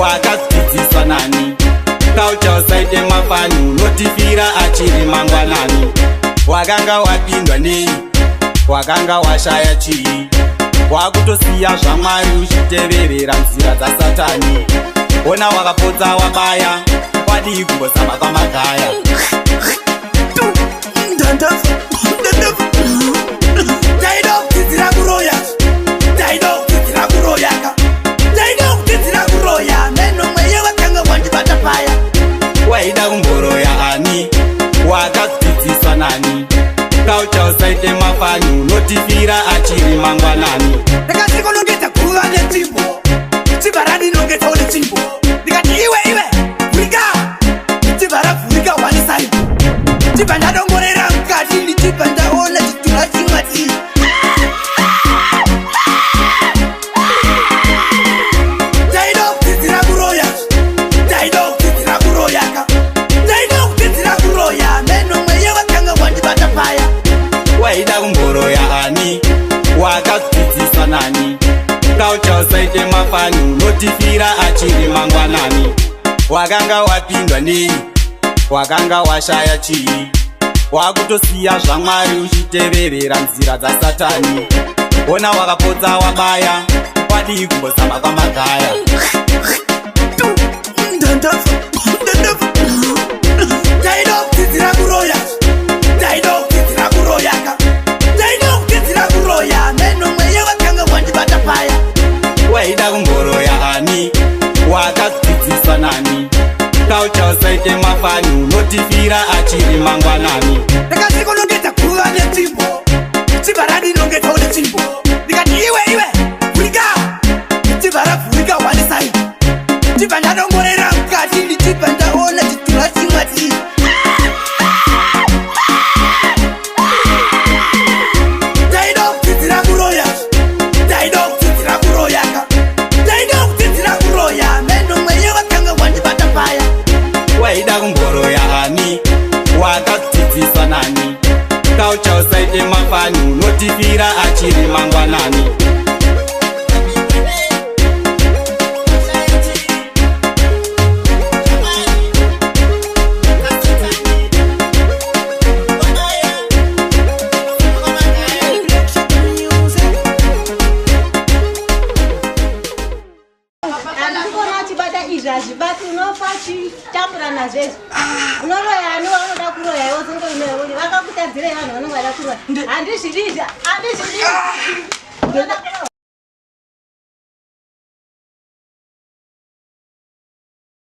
Wakadzidziswa nani? Kaucha usaite mafani, unotifira achiri mangwanani. Wakanga wapindwa nei? Wakanga washaya chii? Wakutosiya zvaMwari uchiteverera nzira dzasatani. Ona wakapotsa wabaya, wadii kumbozama kwamagaya? Ndaida kudzidzira kuroya, ndaida kudzidzira kuroyaka, ndaida kudzidzira kuroya. Meno mweya wakanga wandibata paya. Waida kumboroya ani? Wakadzidziswa nani? Kaucha usaite mafani, unotifira achiri mangwanani. Ndakasikonongedza guva netsvimbo, chibva randinongedzawo netsvimbo. Ndikati iwe iwe vhurika, chibva ravhurika wanisai. Chibva ndadongorera mukati, ndichibva ndaona chitunha chimati. Ndaida kudzidzira kuroya, ndaida kudzidzira kuroyaka, ndaida kudzidzira kuroya. Meno mweya wakanga wandibata paya. Waida kumboroya ani? Wakadzidziswa nani? Kaucha usaite mafani, unotifira achiri mangwanani. Wakanga wapindwa nei? Wakanga washaya chii? Wakutosiya zvaMwari uchiteverera nzira dzasatani. Ona wakapotsa wabaya, wadii kumbozama kwamagaya? Ndaida kudzidzira kuroya, ndaida kudzidzira kuroyaka, ndaida kudzidzira kuroya. Meno mweya wakanga wandibata paya. Waida kumboroya ani? Wakadzidziswa nani? Kaucha usaite mafani, unotifira achiri mangwanani. Ndakasikonongedza guva netsvimbo, chibva randinongedzawo netsvimbo. Ndikati iwe iwe vhurika, chibva ravhurika wanisai. Chibva ndadongorera mukati, ndichibva ndaona chitunha chimati. Ndaida kudzidzira kuroya, ndaida kudzidzira kuroyaka, ndaida kudzidzira kuroya. Meno mweya wakanga wandibata paya. Waida kumboroya ani? Wakadzidziswa nani? Kaucha usaite mafani, unotifira achiri mangwanani. Handikona achibata izvi, hazvibati, unofa achitambura nazvo izvi. Unoroya ani waunoda kuroya iwe? Usingoi vakakutadzirei vanhu vanonge vada kuroya? Handizvidi izvi, handizvidi. Unoda kuroya.